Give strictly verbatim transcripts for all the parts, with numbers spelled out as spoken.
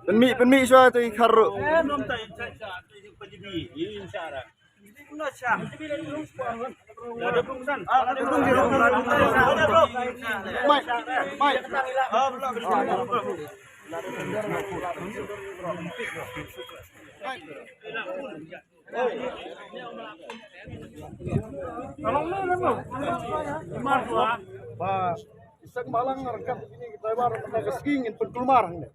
Pynmih, pynmih shuwa te i khar ruh. Mike, Mike. Ba, isang malang rangkat ini kita baru kita ke skiing in pengkulmar ini.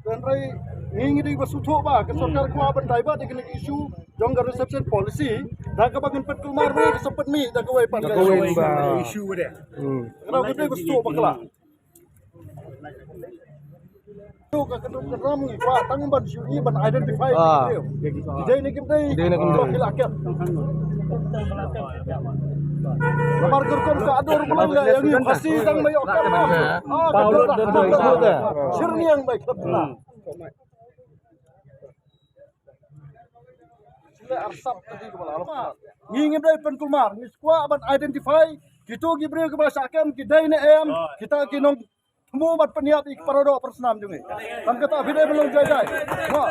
Hynrei ngi ngi dei ba sngewthuh ba ka sorkar kwah ban divert ïa kane ka issue jong ka reservation policy da kaba ngin pynkulmar ba ka sa pynmih da kawei pat. Da kawei ba issue ba dei. Hmm. Kane ngi dei ba sngewthuh ba kala. Tu ka kyndup kynram ngi kwah tang ban shu i ban identify. Ah. Dei ne kim dei. Dei ne kim dei. Ki la kem. Namar ka rukom ka adur bulang ïa ngi phasi tang ba ïoh kem. Ah, ka dur dah. Shirniang bai khlap. Ngi ngim dei pynkulmar, ngi kwah ban identify kito ki briew kiba shah kem ki dei ne em, kita ki nongthmu bad pynïap ïa ki para doh para snam jong ngi. Tang kata phi dei ban long jai jai. Mo.